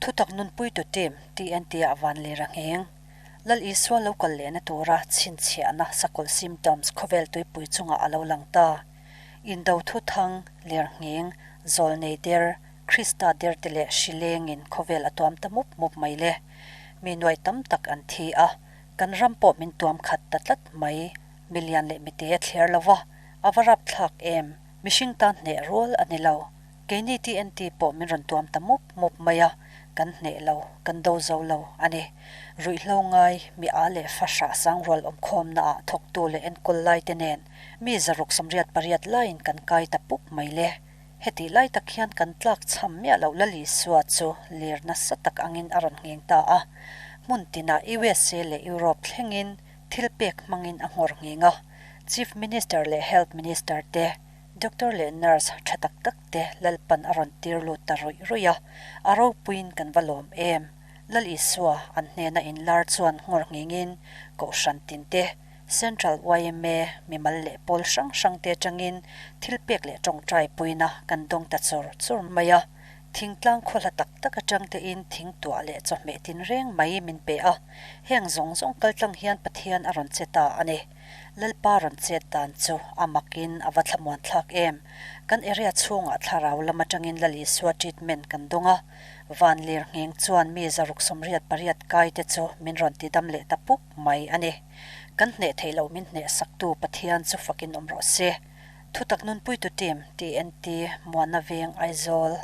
Thutak nunpuitu team, TNT ah van lir a ngheng. Lal Isua lo kal lehna tura chhinchhiahna sakawlh symptoms khawvel tuipui chungah a lo lang ta. Indo thuthang, lir ngheng, zawlnei der, Krista derte leh hri lengin khawvel a tuam ta mup mup mai le. Mi nuai tam tak an thi a, kan ram pawh min tuam khat ta tlat mai. Milian leh mite a thliar lo va, a va rapthlak em? Mihring tan hneh rual a ni lo. Keini TNT pawh min rawn tuam ta mup mup mai a, kan hneh lo, kan do zo lo a ni. Ruihhlo ngai, mi a leh fa hrah sang rual awmkhawmna ah thawktu leh enkawl lai te nen mi 688 laiin kan kai ta pup mai le. Hetih lai tak hian kan tlak chham miah loh Lal Isua chu lir nasa tak angin a rawn ngheng ta a. Hmun tinah USA leh Europe thlengin thil pek hmangin a nghawr ngheng a. Chief Minister leh Health Minister te, Doctor leh Nurse tha tak tak te Lalpan a rawn tir lut ta ruih ruih a, a ropuiin kan va lawm em. Lal Isua an hnena inlar chuan nghawr nghengin Kohhran tin te, Central yma mimal leh pawl hrang hrang te atangin thil pek leh tawngtai puina kan dawng ta chur chur mai a. Thingtlang khaw hla tak tak atang tein thing tuah leh chawhmeh tinreng mai min pe a, heng zawng zawng kaltlang hian Pathian a rawn che ta a ni. Lalpa rawn chet dan chu a makin a va thlamuan thlak em. Kan area chhungah thlarau lam atangin Lal Isua treatment kan dawng a, van lir ngheng chuan mi 688 kai te chu min rawn ti dam leh ta puk mai a ni. Kan hneh theih loh min hneh saktu Pathian chu fakin awm rawh se. Thutak nunpuitu team, TNT, Muana Veng, Aizawl.